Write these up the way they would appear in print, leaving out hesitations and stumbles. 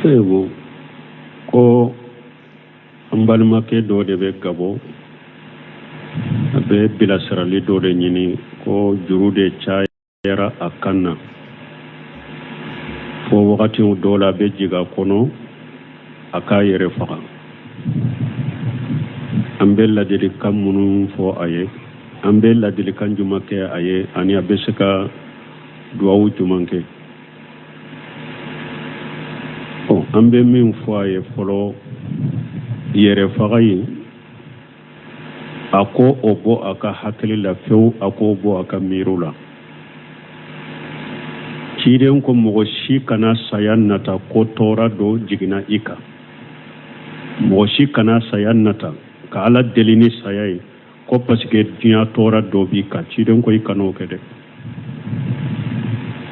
Bon, ko an balimakɛ dɔ de bɛ Gabon, a bɛ bilasirali dɔ de ɲini ko juru de cayara a kan na fo wagati dɔw la a bɛ jigin a kɔnɔ a k'a yɛrɛ faga. An bɛ ladilikan minnu fɔ a ye, an bɛ ladilikan jumɛn kɛ a ye, ani a bɛ se ka duwawu jumɛn kɛ? Bon, an bɛ min fɔ a ye fɔlɔ, yɛrɛ faga in, a ko o bɔ a ka hakili la fewu, a k'o bɔ a ka miiriw la. Ciden ko mɔgɔ si kana saya nata ko tɔɔrɔ dɔ jiginna i kan. Mɔgɔ si kana saya nata ka Ala deli ni saya ye ko parce que diɲɛ tɔɔrɔ dɔ b'i kan. Ciden ko i kan'o kɛ dɛ.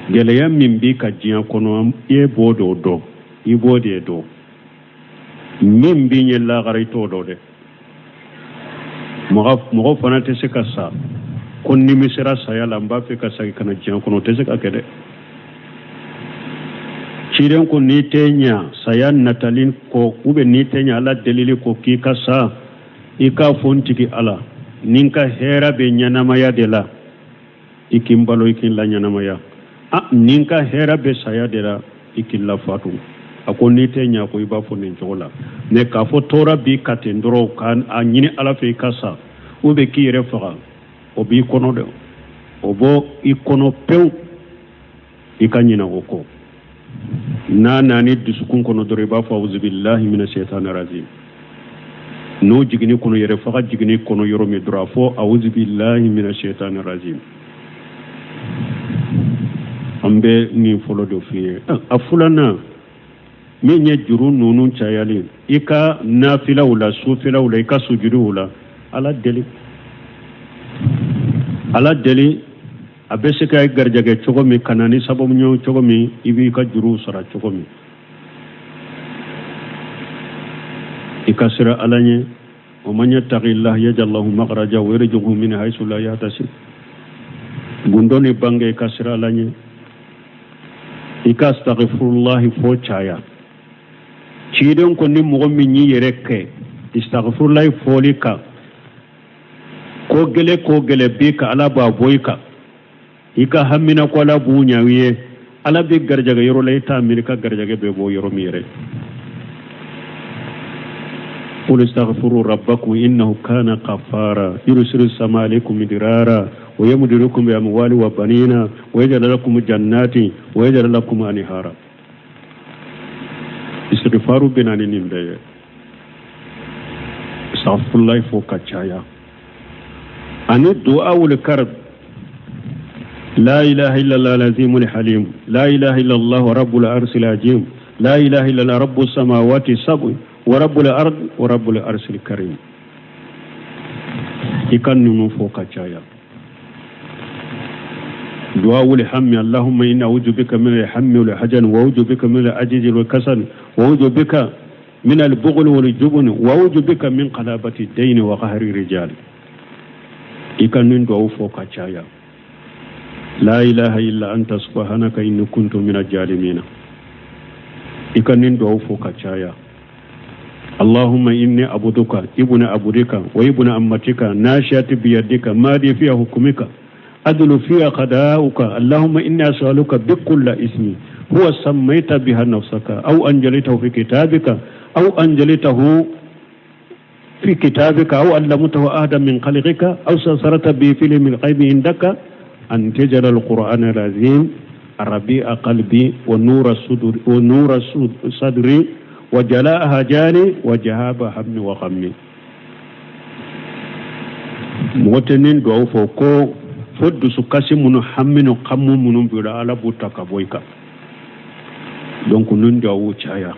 Gɛlɛya min b'i kan diɲɛ kɔnɔ, e b'o de dɔn, i b'o de dɔn. Min b'i ɲɛ lagara, i t'o dɔn dɛ. Mɔgɔ fana tɛ se ka sa ko nimisera saya la, n b'a fɛ ka segin ka na diɲɛ kɔnɔ, o tɛ se ka kɛ dɛ. Ciden ko n'i tɛ ɲa saya natali kɔ, ou bien n'i tɛ ɲa Ala delili kɔ k'i ka sa, i k'a fɔ n tigi Ala, ni n ka hɛrɛ bɛ ɲɛnamaya de la, i k'i n balo, i k'i n la ɲɛnamaya. A ni n ka hɛrɛ bɛ saya de la, i k'i lafatu. A ko n'i tɛ ɲa ko i b'a fɔ nin cogo la. Mais k'a fɔ tɔɔrɔ b'i kan ten dɔrɔn k'a ɲini Ala fɛ i ka sa, ou bien k'i yɛrɛ faga, o b'i kɔnɔ dɛ, o bɔ i kɔnɔ pewu, i ka ɲinɛ o kɔ. N'a nani dusukun kɔnɔ dɔrɔn, i b'a fɔ auzubillahi mina shaitani rajim. N'o jiginni kɔnɔ, yɛrɛ faga jiginni kɔnɔ yɔrɔ min dɔrɔn, a fɔ auzubillahi mina shaitani rajim. An bɛ nin fɔlɔ de f'i ye. A filanan min ye juru ninnu cayali, i ka nafilaw la, sufilaw la, i ka sujuduw la, Ala deli, Ala deli a bɛ se ka garijɛgɛ cogo min, ka na ni sababu ɲuman cogo min, i b'i ka juruw sara cogo min. I ka siran Ala ɲɛ. Wa man yattaqillah yaj'al lahu makhraja wa yarzuqhu min haythu la yahtasib. Gundo ni bange, i ka siran Ala ɲɛ, i ka astaghfirullahi fɔ caya. Ciden ko ni mɔgɔ min y'i yɛrɛ kɛ istaghfirullahi fɔli kan, ko gɛlɛ ko gɛlɛ b'i kan, Ala b'a bɔ i kan. I ka hamina ko Ala b'u ɲɛ i ye, Ala bɛ garijɛgɛ yɔrɔ la i t'a miiri ka garijɛgɛ bɛ bɔ yɔrɔ min yɛrɛ. قل استغفروا ربكم إنه كان غفارا يرسل السماء عليكم مدرارا ويمددكم بأموال وبنين ويجعل لكم جنات ويجعل لكم أنهارا. Istighfaru bɛ na ni nin bɛɛ ye. Astaghfirullah fo ka caya, ani du'a karb: la ilaha illallah al-azim al-halim, la ilaha illallah rabbul arshil azim, la ilaha illallah rabbus samawati sab'i wa rabbul ard wa rabbul arshil karim. I ka ninnu fɔ ka caya. دعاء الهم: اللهم إني أعوذ بك من الهم والحزن، وأعوذ بك من العجز والكسل، وأعوذ بك من البخل والجبن، وأعوذ بك من غلبة الدين وقهر الرجال. I ka nin duwawu fɔ ka caya. لا إله إلا أنت سبحانك إني كنت من الظالمين. I ka nin duwawu fɔ ka caya. اللهم إني عبدك ابن عبدك وابن أمتك، ناصيتي بيدك، ماضي في حكمك، عدل في قضاؤك. اللهم إني أسألك بكل اسم هو سميت بها نفسك، أو أنزلته في كتابك، أو أنزلته في كتابك، أو علمته أحدا من خلقك، أو استأثرت به في علم الغيب عندك، أن تجعل القرآن العظيم ربيع قلبي ونور الصدر ونور صدري وجلاء أحزاني وذهاب همي وغمي. Mɔgɔ tɛ nin duwawu fɔ ko fo dusukasi minnu, hami ni xamu minnu b'i la, Ala b'u ta ka bɔ i kan. Donc nin duwawu caya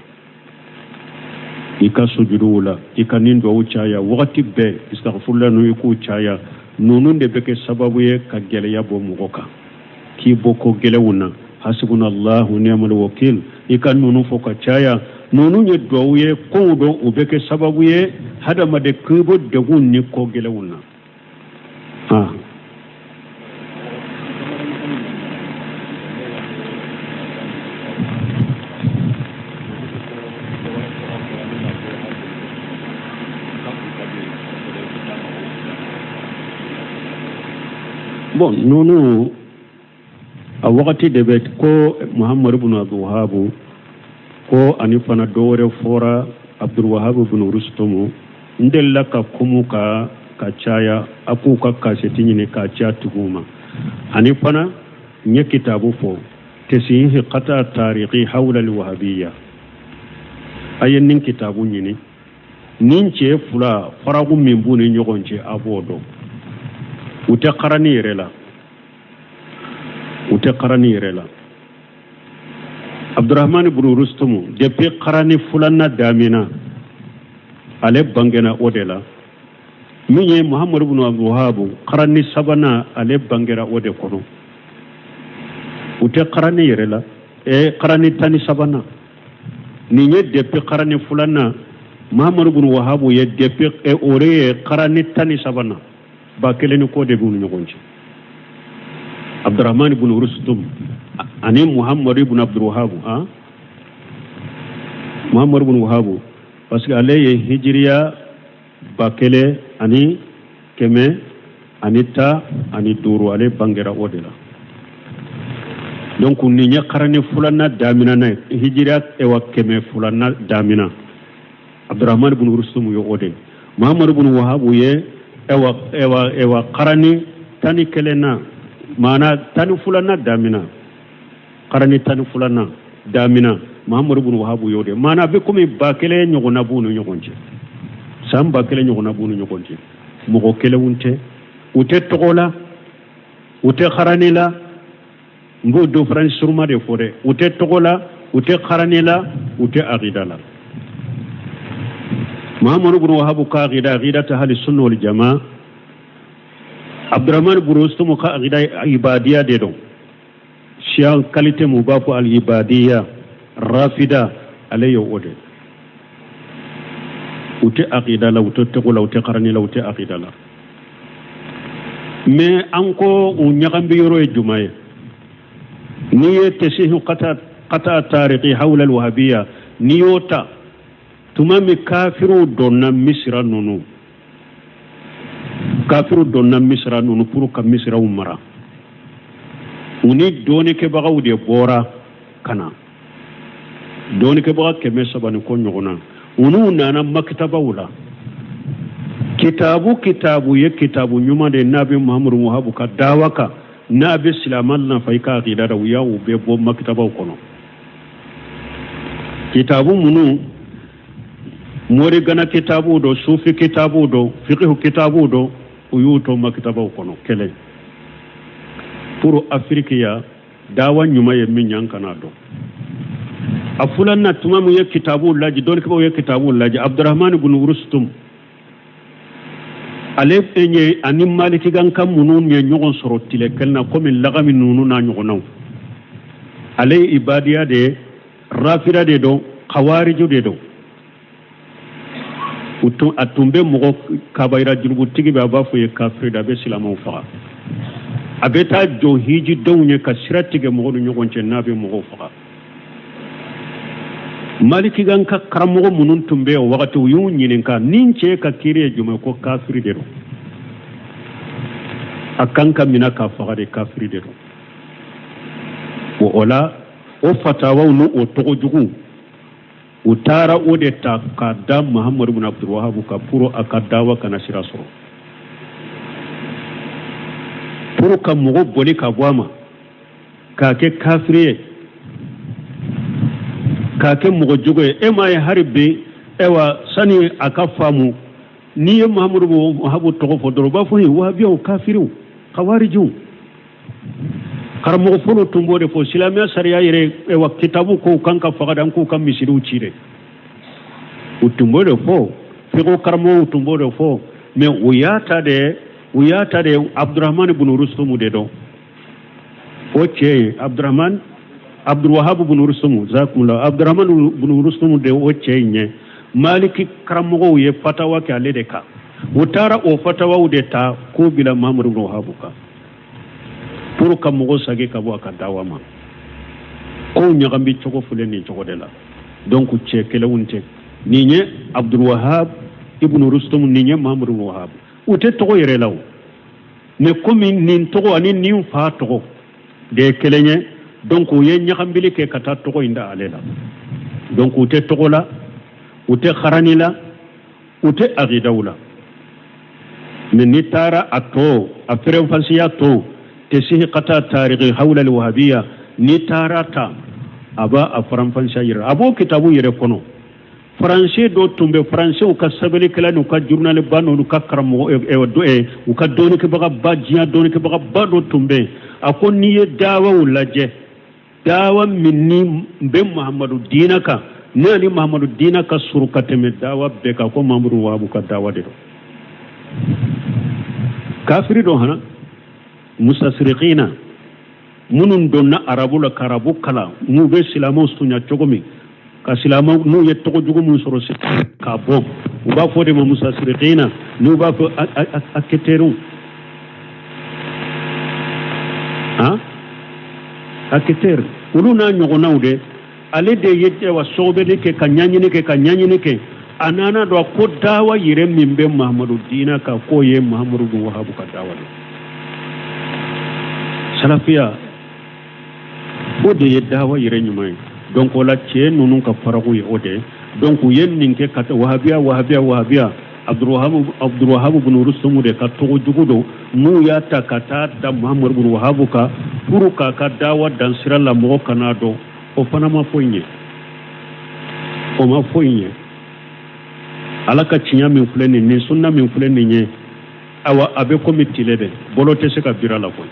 i ka sujuduw la, i ka nin duwawu caya wagati bɛɛ. Istaghfirullah ninnu, i k'u caya. Ninnu de bɛ kɛ sababu ye ka gɛlɛya bɔ mɔgɔ kan, k'i bɔ ko gɛlɛnw na. Hasbunallahu ni'mal wakil, i ka ninnu fɔ ka caya. Ninnu ye duwawu ye kow don, u bɛ kɛ sababu ye hadamaden k'i bɔ degun ni ko gɛlɛnw na. Ah. Bon, ninnu a wagati de bɛ ko Muhamadu bin Abdulwahabu ko, ani fana dɔ wɛrɛ fɔra, Abdulwahabu bin Rustumu. N delila ka kuma ka caya, a k'u ka kasɛti ɲini k'a ci a tigiw ma. Ani fana n ye kitabu fɔ, Tasihihi Qata Tariki Hawla Alwahabiya. A ye nin kitabu ɲini, nin cɛ fila faraku min b'u ni ɲɔgɔn cɛ, a b'o dɔn. U tɛ karani yɛrɛ la, u tɛ karani yɛrɛ la. Abdurahmani bunu Rustumu, depuis karani filanan damina, ale bangena o de la. Min ye Muhamadu bunu Abdulwahabu, karani sabanan, ale bangera o de kɔnɔ. U tɛ karani yɛrɛ la. Karani 13nan nin ye depuis karani filanan. Muhamadu bunu Wahabu ye depuis o de ye karani 13nan. 1000 ni kɔ de b'u ni ɲɔgɔn cɛ, Abdurahman bunu Rustum ani Muhamadu ibn Abdulwahabu. Han, Muhamadu bunu Wahabu, parce que ale ye hijiriya 1115, ale bangera o de la. Donc nin ye karani filanan daminana ye, hijiriya ewa 200nan damina. Abdurahman ibn Rustum ye o de ye. Muhamadu ibn Wahabu ye ewa karani 11nan, maana 12nan damina, karani 12nan damina, Muhamadu ibn Wahabu y'o de. Maana a bɛ komi 1000 ɲɔgɔnna b'u ni ɲɔgɔn cɛ, san 1000 ɲɔgɔnna b'u ni ɲɔgɔn cɛ. Mɔgɔ kelenw tɛ, u tɛ tɔgɔ la, u tɛ karani la. N b'o différence suruma de fɔ dɛ. U tɛ tɔgɔ la, u tɛ karani la, u tɛ akida la. Muhamadu ibn Wahabu ka akida, akida ta ahli sunna wal jamaa. Abdurahman ibn Rustum ka akida, ibadiya de don, siya qualité mu b'a fɔ al ibadiya rafida, ale ye o de. U tɛ akida la, u tɛ tɔgɔ la, u tɛ karani la, u tɛ akida la. Mais an ko u ɲagambi yɔrɔ ye jumɛn ye? N'i ye Tasihu Qata Tariki Hawla Alwahabiya, n'i y'o ta, tuma min kafiriw donna Misira ninnu, kafiriw donna Misira ninnu pour ka Misiraw mara, u ni dɔɔnikɛbagaw de bɔra ka na, dɔɔnikɛbaga 300 ni kɔ ɲɔgɔn na. U n'u nana makitabaw la, kitabu kitabu ye kitabu ɲuman de n'a bɛ Muhamadu Wahabu ka dawa kan, n'a bɛ silama nafa i ka akida la, u y'a u bɛɛ bɔ makitabaw kɔnɔ. Kitabu minnu, morigana kitabu dɔ, sufi kitabu dɔ, fiqhu kitabu dɔ, u y'u to makitabaw kɔnɔ kelen pour Afiriki ya dawa ɲuman ye min ye, an kana dɔn. A filanan, tuma min ye kitabu lajɛ, dɔnnikɛbaw ye kitabu lajɛ, Abdurahman ibn Rustum ale ye ani malikiganka minnu ye ɲɔgɔn sɔrɔ tile kelen na, komi lagami ninnu n'a ɲɔgɔnnaw, ale ye ibadiya de ye, rafida de don, kawariju de don. A tun bɛ mɔgɔ kabayira jurubutigi bɛ, a b'a fɔ ye kafiri de, a bɛ silamɛw faga, a bɛ taa jɔ hijidenw ye ka sira tigɛ mɔgɔw ni ɲɔgɔn cɛ n'a bɛ mɔgɔw faga. Malikigan ka karamɔgɔ minnu tun bɛ o wagati, u y'u ɲininka nin cɛ ka kiri ye jumɛn? Ko kafiri de don, a kan ka minɛ ka faga de, kafiri de don. O la, o fatawaw n'o o tɔgɔ jugu, u taara o de ta k'a da Mahamadu bin Abdulwahabu ka pour a ka dawa kana sira sɔrɔ, pour ka mɔgɔ boli ka bɔ a ma, k'a kɛ kafiri ye, k'a kɛ mɔgɔ jugu ye. E m'a ye hali bi, ayiwa, sani a ka faamu, n'i ye Mahamadu Wahabu tɔgɔ fɔ dɔrɔn, u b'a fɔ ye wahabiyaw, kafiriw, kawarijiw. Karamɔgɔ fɔlɔ tun b'o de fɔ. Silamɛya sariya yɛrɛ, ayiwa, kitabu kow kan ka faga de, an k'u ka misiriw ci de, u tun b'o de fɔ. Fiqh karamɔgɔw tun b'o de fɔ. Mais u y'a ta de Abdurahman ibn Rustumu de dɔn, o cɛ ye Abdurahman Abdulwahab ibn Rustumu, jazakumullah. Abdurahman ibn Rustumu de, o cɛ in ye Maliki karamɔgɔw ye fatawa kɛ ale de kan. U taara o fatawaw de ta k'o bila Mahamadu ibn Wahabu kan pour ka mɔgɔ sagi ka bɔ a ka dawa ma. Kow ɲagami cogo filɛ nin cogo de la. Donc cɛ kelenw tɛ. Nin ye Abdulwahab ibn Rustum, nin ye Mahamadu ibn Wahab. U tɛ tɔgɔ yɛrɛ la o. Mais komi nin tɔgɔ ani nin fa tɔgɔ de ye kelen ye, donc u ye ɲagambili kɛ ka taa tɔgɔ in da ale la. Donc u tɛ tɔgɔ la, u tɛ harani la, u tɛ agidaw la. Mais n'i taara a tɔ a ferenfansiya tɔ tesihi kata tariki hawla alwahabiya, n'i taara ta a b'a a faranfansiya yɛrɛ, a b'o kitabu yɛrɛ kɔnɔ. Faranse dɔ tun bɛ, faransew ka sɛbɛnnikɛla n'u ka journaliba n'u ka karamɔgɔ, u ka dɔnnikɛbagaba, diɲɛ dɔnnikɛbagaba dɔ tun bɛ yen. A ko n'i ye dawaw lajɛ, dawa min ni bɛ Mahamadu diina kan, ne ani Mahamadu diina ka surun ka tɛmɛ dawa bɛɛ kan, ko Mahamadu Wahabu ka dawa de don. Kafiri dɔ hana mustasirikina minnu donna arabu la ka arabu kalan, n'u bɛ silamɛw sunya cogo min, ka silamɛw n'u ye tɔgɔ jugu min sɔrɔ k'a bɔ, u b'a fɔ de ma mustasirikina, n'u b'a fɔ enquêteurw, han enquêteur, olu n'a ɲɔgɔnnaw de. Ale de ye wa sɔgɔbɛli kɛ ka ɲɛɲini kɛ ka ɲɛɲini kɛ, a nana dɔn ko dawa yɛrɛ min bɛ Mahamadu diina kan, k'o ye Mahamadu bin Wahabu ka dawa de. Salafiya o de ye dawa yɛrɛ ɲuman ye. Donc o la cɛ ninnu ka faraku ye o de ye. Donc u ye nin kɛ ka wahabiya wahabiya wahabiya, Abdurwahabu bin Rusumu de ka tɔgɔ jugu don, n'u y'a ta ka taa da Muhammadu bin Wahabu kan pour k'a ka dawa dan sira la, mɔgɔ kan'a dɔn. O fana ma foyi ɲɛ, o ma foyi ɲɛ. Ala ka tiɲɛ min filɛ nin, nin sunna min filɛ nin ye, awa a bɛ komi tile de, bolo tɛ se ka biri a la koyi,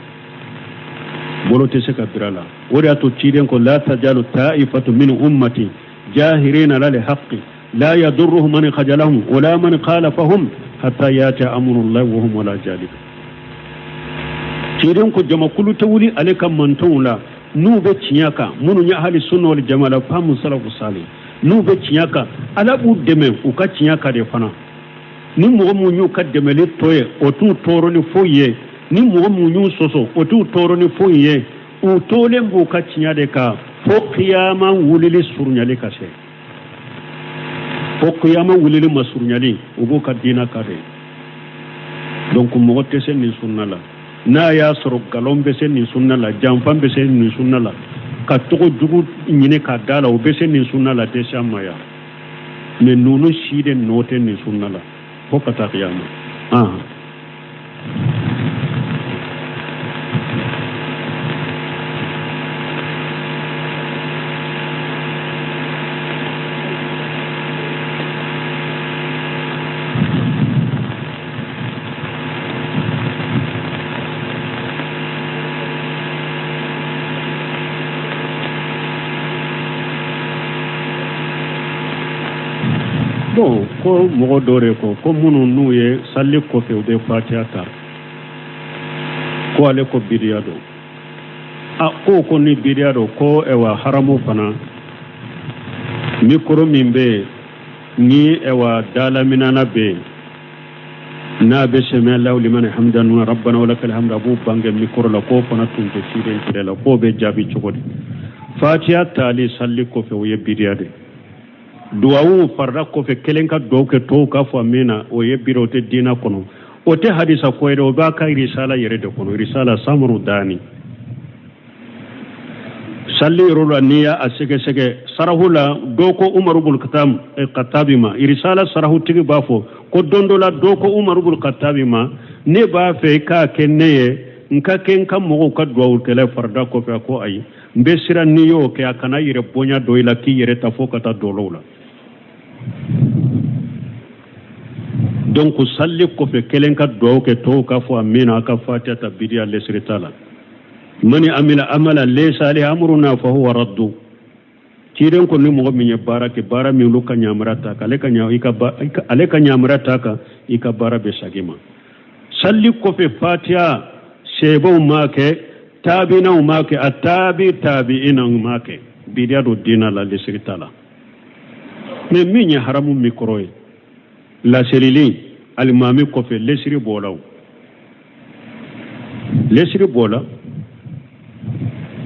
bolo tɛ se ka biri a la. O de y'a to ciden ko la tajalu ta'ifatu min ummati jahirina ala lhaqqi la yadurruhum man khajalahum wala man khalafahum hatta yati amrullahi wa hum ala zalika. Ciden ko jamakulu tɛ wuli ale ka mantonw la n'u bɛ tiɲɛ kan, minnu ye ahali sunna wal jamaa la fahamu salafu salih, n'u bɛ tiɲɛ kan, Ala b'u dɛmɛ u ka tiɲɛ kan de fana. Ni mɔgɔ mun y'u ka dɛmɛli tɔ ye, o t'u tɔɔrɔ ni foyi ye. Ni mɔgɔ mun y'u sɔsɔ, o t'u tɔɔrɔ ni foyi ye. U tolen b'u ka tiɲɛ de kan fo kiyama wulili surunyali ka se, fo kiyama wulili masurunyali, u b'u ka diina kan de. Donc mɔgɔ tɛ se nin sunna la n'a y'a sɔrɔ nkalon bɛ se nin sunna la, janfan bɛ se nin sunna la, ka tɔgɔ jugu ɲini ka da la, o bɛ se nin sunna la, tɛ se a ma yan. Mais ninnu si de nɔ tɛ nin sunna la fo ka taa kiyama. Bon, ko mɔgɔ dɔ de ko ko minnu n'u ye sali kɔfɛ u bɛ fatiya ta, ko ale ko bidiya don. A ko ko ni bidiya don, ko ɛwa haramu fana mikoro min bɛ yen ni ɛwa dalaminana bɛ yen, n'a bɛ sami Allahu liman hamida nu rabbana wa lakal hamdu, a b'o bange mikoro la, k'o fana tun tɛ ciden tile la, k'o bɛ jaabi cogo di? Fatiya tali sali kɔfɛ, o ye bidiya de. Duwawu farida kɔfɛ, kelen ka duwawu kɛ, tɔw k'a fɔ amina, o ye bidiya, o tɛ diina kɔnɔ, o tɛ hadisa ko yɛrɛ, o b'a ka risala yɛrɛ de kɔnɔ, risala samuru dani. Sali yɔrɔ la, n'i y'a sɛgɛsɛgɛ sarahu la, dɔ ko Umaru bul Katabi ma, risala sarahutigi b'a fɔ ko don dɔ la dɔ ko Umaru bul Katabi ma, ne b'a fɛ i k'a kɛ ne ye, n ka kɛ n ka mɔgɔw ka duwawukɛla farida kɔfɛ. A ko ayi, n bɛ siran n'i y'o kɛ, a kana yɛrɛ bonya dɔ i la k'i yɛrɛ ta fo ka taa dɔlɔw la. Donc sali kɔfɛ, kelen ka duwawu kɛ, tɔw k'a fɔ amina, a ka fatiya ta, bidiya lesiri t'a la. Mani amila amala laysa alayhi amruna fa huwa raddu. Ciden ko ni mɔgɔ min ye baara kɛ, baara min olu ka ɲamara ta kan, ale ka ɲamara ta kan, i ka baara bɛ segin ma. Sali kɔfɛ fatiya, seebaw m'a kɛ, taabinaw m'a kɛ, a taabi taabiinaw m'a kɛ, bidiya don diina la, lesiri t'a la. Mais min ye haramu mikɔrɔ ye, laselili alimami kɔfɛ, lesiri b'o la, o lesiri b'o la.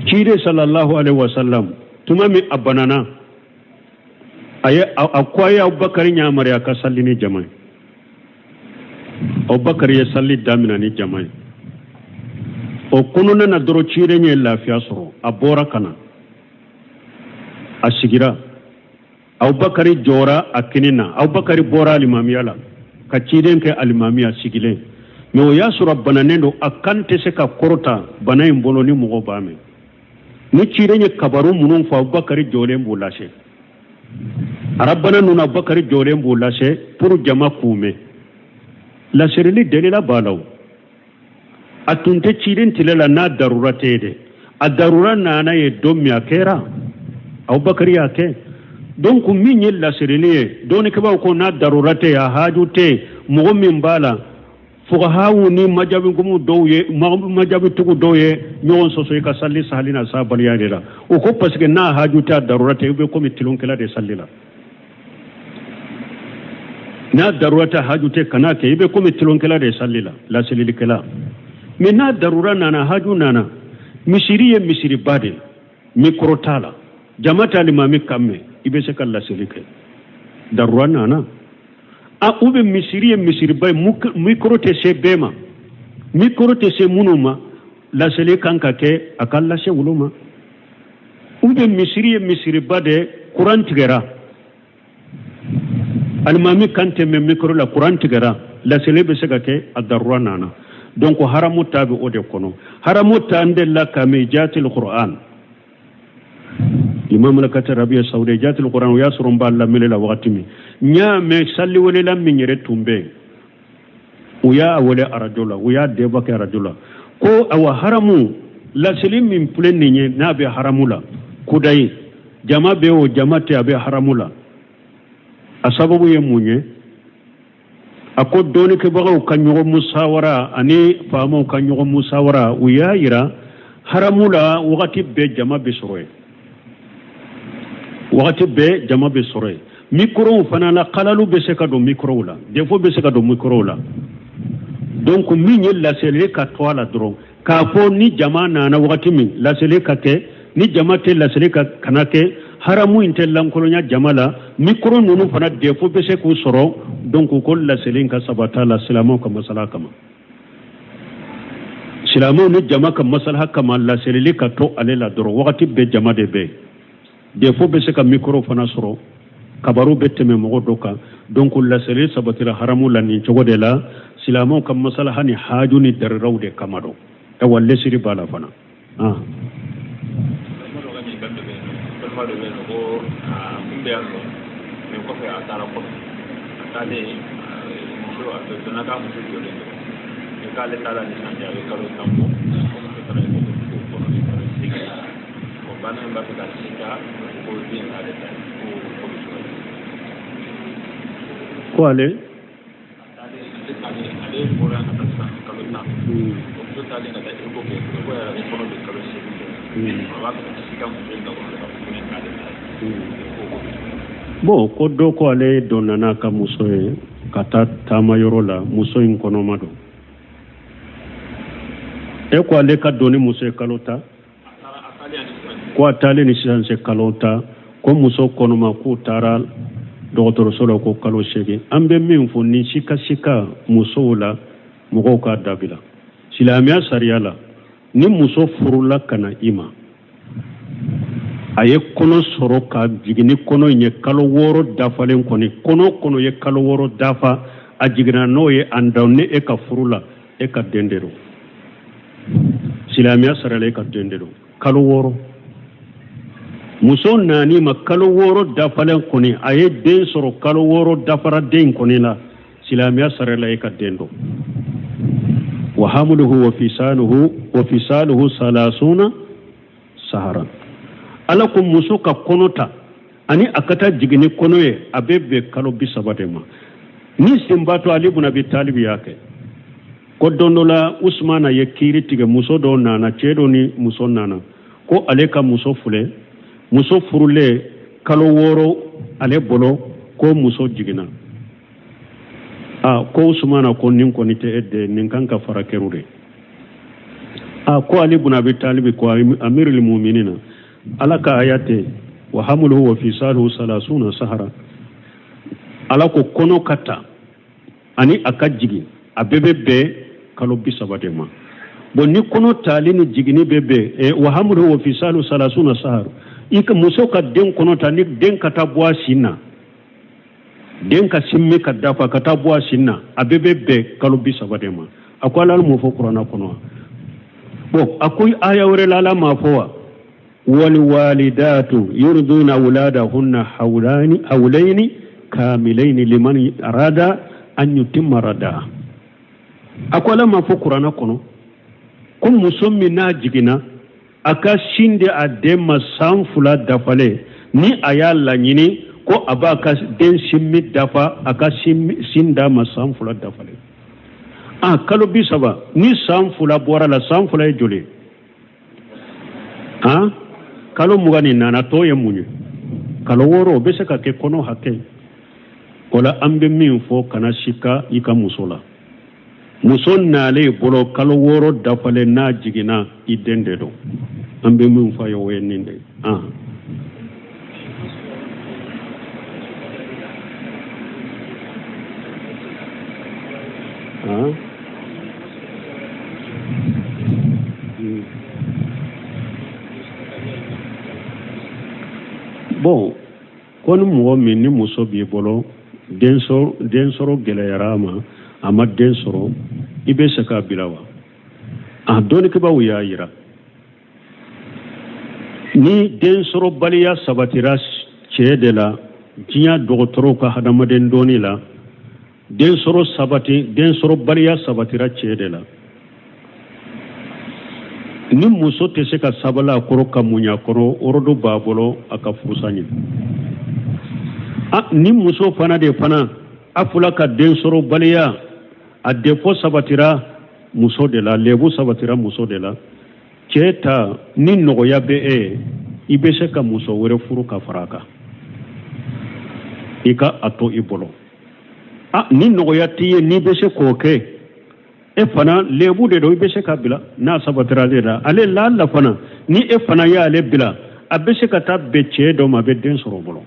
Ciden sallallahu alaihi wasallam, tuma min a banana, a ye a ko a ye Abubakari yamaruya ka sali ni jama ye. Abubakari ye sali damina ni jama ye. O kɔnɔna na dɔrɔn ciden ye lafiya sɔrɔ, a bɔra ka na, a sigira. Abubakari jɔra a kini na. Abubakari bɔra alimamiya la ka ciden kɛ alimamiya sigilen, mais o y'a sɔrɔ a bananen don, a kan tɛ se ka kɔrɔta bana in bolo ni mɔgɔw b'a mɛn. Ni ciden ye kabaru minnu fɔ, Abubakari jɔlen b'o lase. Arabana ninnu, Abubakari jɔlen b'o lase pour jama k'u mɛn. Laserili delila b'a la. O a tun tɛ ciden tile la n'a darura tɛ ye dɛ. A darura nana ye don min, a kɛra, Abubakari y'a kɛ. Donc min ye laserili ye, dɔnnikɛbaaw ko n'a darura tɛ yen, a haju tɛ yen, mɔgɔ min b'a la, fugahaw ni majabikumu dɔw ye, majabitigiw dɔw ye ɲɔgɔn sɔsɔ i ka sali sahali n'a sahabaliya de la. O ko parce que n'a haju tɛ, a darura tɛ, i bɛ komi tulonkɛla de sali la. N'a darura tɛ, haju tɛ, kana kɛ, i bɛ komi tulonkɛla de sali la, laselilikɛla. Mais n'a darura nana, haju nana, misiri ye misiriba de, mikoro t'a la, jama tɛ alimami kan mɛn, i bɛ se ka laseli kɛ, darura nana. A ou bien misiri ye misiriba ye, mikoro tɛ se bɛɛ ma, mikoro tɛ se minnu ma, laseli kan ka kɛ, a ka lase olu ma. Ou bien misiri ye misiriba de, kuran tigɛra, alimami kan tɛ mɛn mikoro la, kuran tigɛra, laseli bɛ se ka kɛ, a darura nana. Donc haramu ta bɛ o de kɔnɔ. Haramu ta, n delila ka mɛn jatil Qur'an limamulakati Arabiya Saudi, jatil Qur'an, o y'a sɔrɔ n b'a lamɛnni la wagati min, n y'a mɛn saliwelela min yɛrɛ tun bɛ yen, u y'a wele arajo la, u y'a débat kɛ arajo la ko awa haramu laseli min filɛ nin ye, n'a bɛ haramu la kudayi, jama bɛ o jama tɛ, a bɛ haramu la. A sababu ye mun ye? A ko dɔnnikɛbagaw ka ɲɔgɔn musawara ani faamaw ka ɲɔgɔn musawara, u y'a yira haramu la wagati bɛɛ jama bɛ sɔrɔ yen, wagati bɛɛ jama bɛ sɔrɔ yen. Mikorow fana la, kalalu bɛ se ka don mikorow la, défaut bɛ se ka don mikorow la. Donc min ye laseli ka to a la dɔrɔn, k'a fɔ ni jama nana wagati min, laseli ka kɛ, ni jama tɛ, laseli ka kana kɛ. Haramu in tɛ lankolonya jama la, mikoro ninnu fana défaut bɛ se k'u sɔrɔ. Donc ko laseli ka sabata la silamɛw ka masala kama, silamɛw ni jama ka masalaha kama, laselili ka to ale la dɔrɔn. Wagati bɛɛ jama de bɛ yen, défaut bɛ se ka mikoro fana sɔrɔ, kabaru bɛ tɛmɛ mɔgɔ dɔ kan. Donc laseli sabatira haramu la nin cogo de la, silamɛw ka masalaha ni haju ni dariraw de kama don. Awa lesiri b'a la fana. Ah. Balima dɔ bɛ yen nɔ ko a kun bɛ yan nɔ, mais kɔfɛ a taara kɔfɛ, a taalen muso a donna k'a muso jɔlen don, mais k'ale taara ni sisan cɛ a bɛ kalo 10 bɔ, ko muso taara ekɔli ko kɔnɔ ni kalo 8 o banna in b'a fɛ ka sika ko den k'ale ta ye, ko ko bɛ cogo di? Ko ale ale bɔra ka taa sisan kalo 10, o muso taalen ka taa eko kɛ, eko yɛrɛ ko kɔnɔ bɛ kalo 8 bɔ, a b'a fɛ ka sika muso in ka kɔnɔ ka fɔ ko ne k'ale ta ye, ko ko bɛ cogo di? Bon, ko dɔ ko ale donna n'a ka muso ye ka taa taama yɔrɔ la, muso in kɔnɔma don. E ko ale ka don ni muso ye kalo 10, ko a taalen ni sisan cɛ kalo 10, ko muso kɔnɔma, k'u taara dɔgɔtɔrɔso la ko kalo 8. An bɛ min fɔ, ni sika sika musow la, mɔgɔw k'a dabila. Silamɛya sariya la, ni muso furula ka na i ma, a ye kɔnɔ sɔrɔ ka jigin ni kɔnɔ in ye kalo 6 dafalen kɔni, kɔnɔ kɔnɔ ye kalo 6 dafa, a jiginna n'o ye, an dan ni e ka furu la, e ka den de don. Silamɛya sariya la, e ka den de don. Kalo 6, muso nani ma kalo 6 dafalen kɔni, a ye den sɔrɔ, kalo 6 dafara den kɔni la, silamɛya sariya la, e ka den don. Wa hamluhu wa fisaluhu wa fisaluhu salasuna sahara. Ala ko muso ka kɔnɔ ta ani a ka taa jigin ni kɔnɔ ye, a bɛ bɛn kalo 30 de ma. Ni senbatɔ Ali bun Abi Talib y'a kɛ ko don dɔ la, Usumana ye kiiri tigɛ, muso dɔ nana, cɛ dɔ ni muso nana ko ale ka muso filɛ, muso furulen kalo 6 ale bolo, ko muso jiginna. A ko Usumana ko nin kɔni tɛ e den, nin kan ka fara kɛru de. A ko Ali bun Abi Talib ko amirul muminina, Ala ka aya tɛ wa hamluhu wa fisaluhu salasuna sahara? Ala ko kɔnɔ ka ta ani a ka jigin, a bɛɛ bɛ bɛn kalo 30 de ma. Bon, ni kɔnɔ tali ni jiginni bɛ bɛn, wa hamluhu wa fisalu salasuna saharu, i ka muso ka den kɔnɔ ta ni den ka taa bɔ a sin na, den ka sin min ka dafa ka taa bɔ a sin na, a bɛɛ bɛ bɛn kalo 30 de ma. A ko Ala m'o fɔ kuranna kɔnɔ wa? Bon, a ko aya wɛrɛ la Ala m'a fɔ wa? Waliwalidatu yurduna awladahunna hawlani hawlaini kamilaini liman arada an yutimma radaa. A ko Ala m'a fɔ kuranna kɔnɔ ko muso min n'a jiginna, a ka sin di a den ma san 2 dafalen, ni a y'a laɲini ko a b'a ka den sin min dafa, a ka sin d'a ma san 2 dafalen. A kalo 30, ni san 2 bɔra la, san 2 ye joli ye? Han, kalo 24, a tɔ ye mun ye? Kalo 6, o bɛ se ka kɛ kɔnɔ hakɛ ye. O la an bɛ min fɔ, kana sika i ka muso la. Muso nalen bolo kalo 6 dafalen, n'a jiginna, i den de don. An bɛ min fɔ a ye, o ye nin de ye. Han. Bon, ko ni mɔgɔ min ni muso b'i bolo, den sɔrɔ gɛlɛyara a ma, a ma den sɔrɔ, i bɛ se k'a bila wa? A dɔnnikɛbaaw y'a yira, ni den sɔrɔbaliya sabatira cɛ de la, diɲɛ dɔgɔtɔrɔw ka hadamaden dɔnni la, den sɔrɔbaliya sabatira cɛ de la, ni muso tɛ se ka sabali a kɔrɔ ka muɲa a kɔrɔ, orodo b'a bolo a ka furusa ɲini. Ni muso fana de fana a fula ka den sɔrɔbaliya, a defo sabatira muso de la, lebu sabatira muso de la, cɛ ta ni nɔgɔya bɛ e ye, i bɛ se ka muso wɛrɛ furu ka fara a kan, i ka a to i bolo. Ni nɔgɔya t'i ye, n'i bɛ se k'o kɛ, e fana lebu de don, i bɛ se ka bila n'a sabatira ale la. Ale la fana, ni e fana y'ale bila, a bɛ se ka taa bɛn cɛ dɔ ma, a bɛ den sɔrɔ o bolo.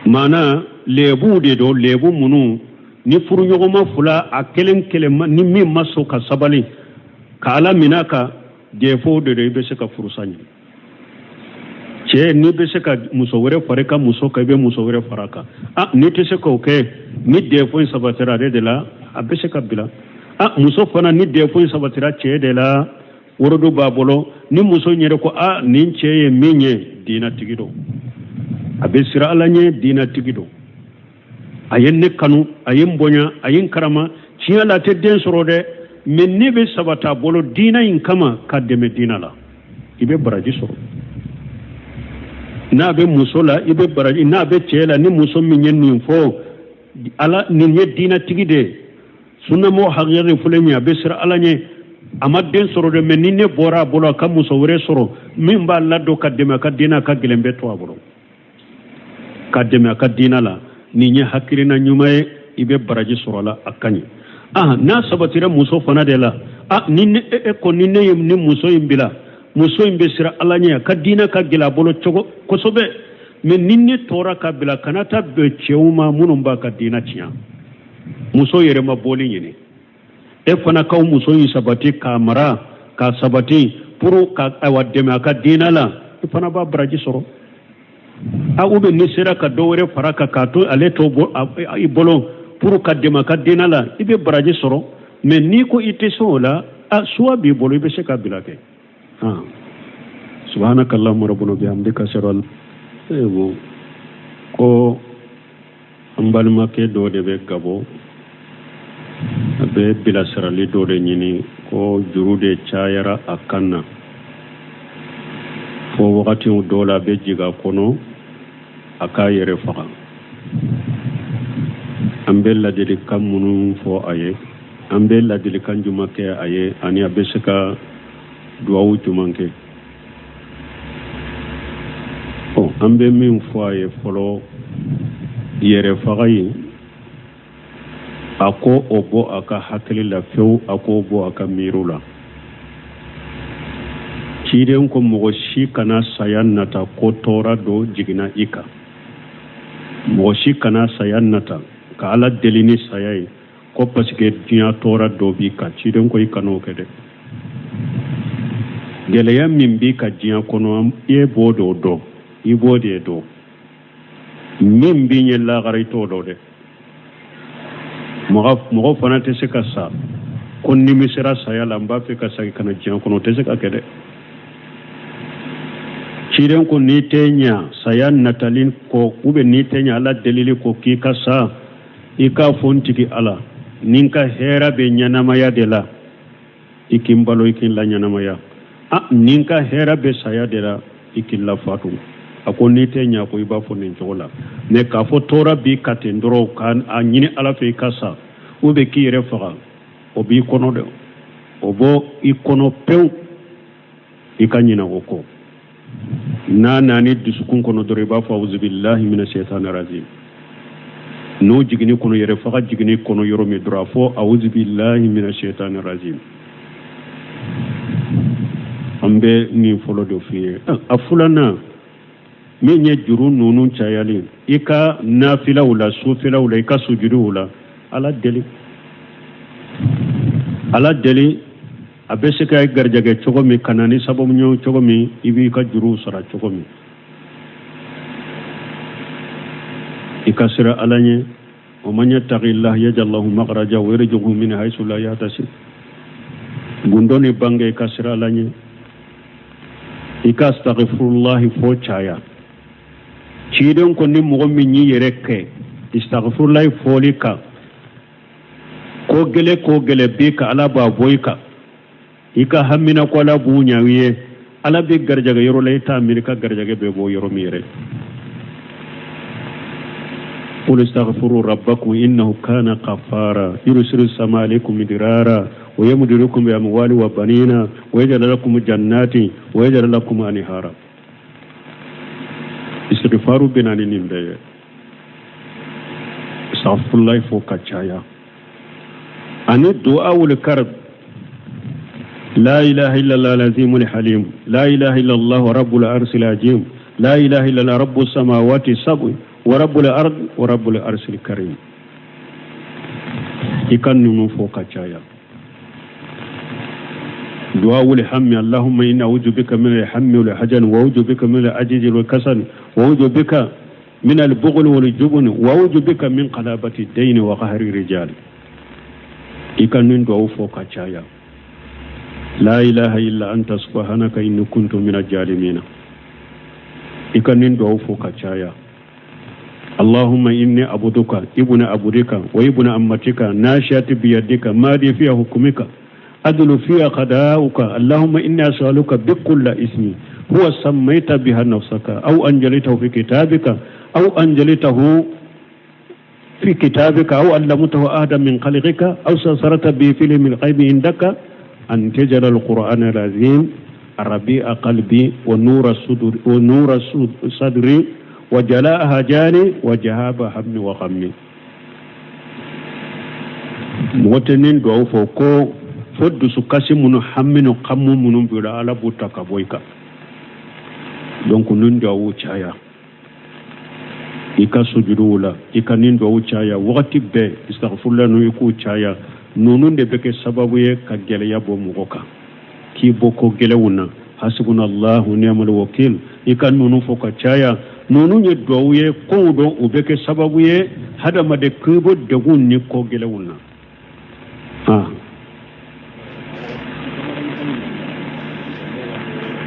Maana lebu de don, lebu minnu ni furuɲɔgɔnma fila a kelen kelen ni min ma sɔn ka sabali ka Ala minɛ ka defo de don, i bɛ se ka furusa ɲini. Cɛ, n'i bɛ se ka muso wɛrɛ fara i ka muso kan, i bɛ muso wɛrɛ fara a kan. N'i tɛ se k'o kɛ, ni defo in sabatira ale de la, a bɛ se ka bila. Muso fana, ni defo in sabatira cɛ de la, worodo b'a bolo. Ni muso yɛrɛ ko nin cɛ ye min ye, diinɛtigi don, a bɛ siran Ala ɲɛ, diinɛtigi don, a ye ne kanu, a ye n bonya, a ye n karama, tiɲɛ la a tɛ den sɔrɔ dɛ, mɛ ne bɛ sabati a bolo diinɛ in kama ka dɛmɛ diinɛ la, i bɛ baraji sɔrɔ. N'a bɛ muso la, i bɛ baraji, n'a bɛ cɛ la, ni muso min ye nin fɔ, Ala nin ye diinɛtigi de ye, sunnamɔgɔ hakɛya de filɛ nin ye, a bɛ siran Ala ɲɛ, a ma den sɔrɔ dɛ, mɛ ni ne bɔra a bolo, a ka muso wɛrɛ sɔrɔ min b'a ladon ka dɛmɛ a ka diinɛ, a ka gɛlɛn bɛɛ to a bolo ka dɛmɛ a ka diinɛ la, nin ye hakilina ɲuman ye, i bɛ baraji sɔrɔ a la, a ka ɲi. N'a sabatira muso fana de la, ni ne e ko ni ne ye ni muso in bila, muso in bɛ siran Ala ɲɛ, a ka diinɛ ka gɛlɛn a bolo cogo kosɛbɛ, mɛ ni ne tora ka bila, kana taa bɛn cɛw ma minnu b'a ka diinɛ tiɲɛ. Muso yɛrɛ ma bɔli ɲini, e fana k'aw muso in sabati k'a mara k'a sabati pour ka awa dɛmɛ a ka diinɛ la, i fana b'a baraji sɔrɔ. Ou bien n'i sera ka dɔ wɛrɛ fara kan k'a to ale to i bolo pour ka dɛmɛ a ka diinɛ la, i bɛ baraji sɔrɔ. Mɛ n'i ko i tɛ se o la, suwa b'i bolo, i bɛ se ka bila kɛ. Subhanaka Allahumma rabbana bihamdika ashhadu an bon, ko an balimakɛ dɔ de bɛ Gabɔ, a bɛ bilasirali dɔ de ɲini, ko juru de cayara a kan na, fo wagati dɔw la a bɛ jigin a kɔnɔ a k'a yɛrɛ faga. An bɛ ladilikan minnu fɔ a ye, an bɛ ladilikan jumɛn kɛ a ye, ani a bɛ se ka duwawu jumɛn kɛ? An bɛ min fɔ a ye fɔlɔ, yɛrɛ faga in, a ko o bɔ a ka hakili la fewu, a k'o bɔ a ka miiriw la. Ciden ko mɔgɔ si kana saya nata ko tɔɔrɔ dɔ jiginna i kan, mɔgɔ si kana saya nata ka Ala deli ni saya ye Ko parce que diɲɛ tɔɔrɔ dɔ b'i kan, ciden ko i kan'o kɛ dɛ. Gɛlɛya min b'i kan diɲɛ kɔnɔ, e b'o de dɔn, i b'o de dɔn. Min b'i ɲɛ lagara, i t'o dɔn dɛ. Mɔgɔ fana tɛ se ka sa ko nimisera saya la, n b'a fɛ ka segin ka na diɲɛ kɔnɔ, o tɛ se ka kɛ dɛ. Ciden ko n'i tɛ ɲa saya natali kɔ, ou bien n'i tɛ ɲa Ala delili kɔ k'i ka sa, i k'a fɔ n tigi Ala, ni n ka hɛrɛ bɛ ɲɛnamaya de la, i k'i n balo, i k'i n la ɲɛnamaya. A ni n ka hɛrɛ bɛ saya de la, i k'i lafatu. A ko n'i tɛ ɲa ko i b'a fɔ nin cogo la. Mais k'a fɔ tɔɔrɔ b'i kan ten dɔrɔn k'a ɲini Ala fɛ i ka sa, ou bien k'i yɛrɛ faga, o b'i kɔnɔ dɛ, o bɔ i kɔnɔ pewu, i ka ɲinɛ o kɔ. N'a nani dusukun kɔnɔ dɔrɔn, i b'a fɔ auzubillahi mina shaitani rajim. N'o jiginni kɔnɔ, yɛrɛ faga jiginni kɔnɔ yɔrɔ min dɔrɔn, a fɔ auzubillahi mina shaitani rajim. An bɛ nin fɔlɔ de f'i ye. A filanan min ye juru ninnu cayali, i ka nafilaw la, sufilaw la, i ka sujuduw la, Ala deli, Ala deli. A bɛ se ka garijɛgɛ cogo min, ka na ni sababu ɲuman cogo min, i b'i ka juruw sara cogo min. I ka siran Ala ɲɛ. Wa man yattaqillah yaj'al lahu makhraja wa yarzuqhu min haythu la yahtasib. Gundo ni bange, i ka siran Ala ɲɛ, i ka astaghfirullahi fɔ caya. Ciden ko ni mɔgɔ min y'i yɛrɛ kɛ istaghfirullahi fɔli kan, ko gɛlɛ ko gɛlɛ b'i kan, Ala b'a bɔ i kan. I ka hamina ko Ala b'u ɲa i ye, Ala bɛ garijɛgɛ yɔrɔ la i t'a miiri ka garijɛgɛ bɛ bɔ yɔrɔ min yɛrɛ. قل استغفروا ربكم إنه كان غفارا يرسل السماء عليكم مدرارا ويمددكم بأموال وبنين ويجعل لكم جنات ويجعل لكم أنهارا. Istighfaru bɛ na ni nin bɛɛ ye. Astaghfirullahi fo ka caya, ani du'awul karb: لا إله إلا الله العظيم الحليم، لا إله إلا الله رب العرش العظيم، لا إله إلا الله رب السماوات السبع ورب الأرض ورب العرش الكريم. I ka ninnu fɔ ka caya. دعاء الهم: اللهم إني أعوذ بك من الهم والحزن، وأعوذ بك من العجز والكسل، وأعوذ بك من البخل والجبن، وأعوذ بك من غلبة الدين وقهر الرجال. I ka nin duwawu fɔ ka caya. لا إله إلا أنت سبحانك إني كنت من الظالمين. I ka nin duwawu fɔ ka caya. اللهم إني عبدك ابن عبدك وابن أمتك، ناصيتي بيدك، ماضي في حكمك، عدل في قضاؤك. اللهم إني أسألك بكل اسم هو سميت بها نفسك، أو أنزلته في كتابك، أو أنزلته في كتابك، أو علمته أحدا من خلقك، أو استأثرت به في علم الغيب عندك، أن تجعل القرآن العظيم ربيع قلبي ونور الصدر ونور صدري وجلاء أحزاني وذهاب همي وغمي. Mɔgɔ tɛ nin duwawu fɔ ko fo dusukasi minnu, hami ni xamu minnu b'i la, Ala b'u ta ka bɔ i kan. Donc nin duwawu caya i ka sujuduw la, i ka nin duwawu caya wagati bɛɛ. Istaghfirullah ninnu, i k'u caya. Ninnu de bɛ kɛ sababu ye ka gɛlɛya bɔ mɔgɔ kan, k'i bɔ ko gɛlɛnw na. Hasbunallahu ni'mal wakil, i ka ninnu fɔ ka caya. Ninnu ye duwawu ye kow dɔn, u bɛ kɛ sababu ye hadamaden k'i bɔ degun ni ko gɛlɛnw na.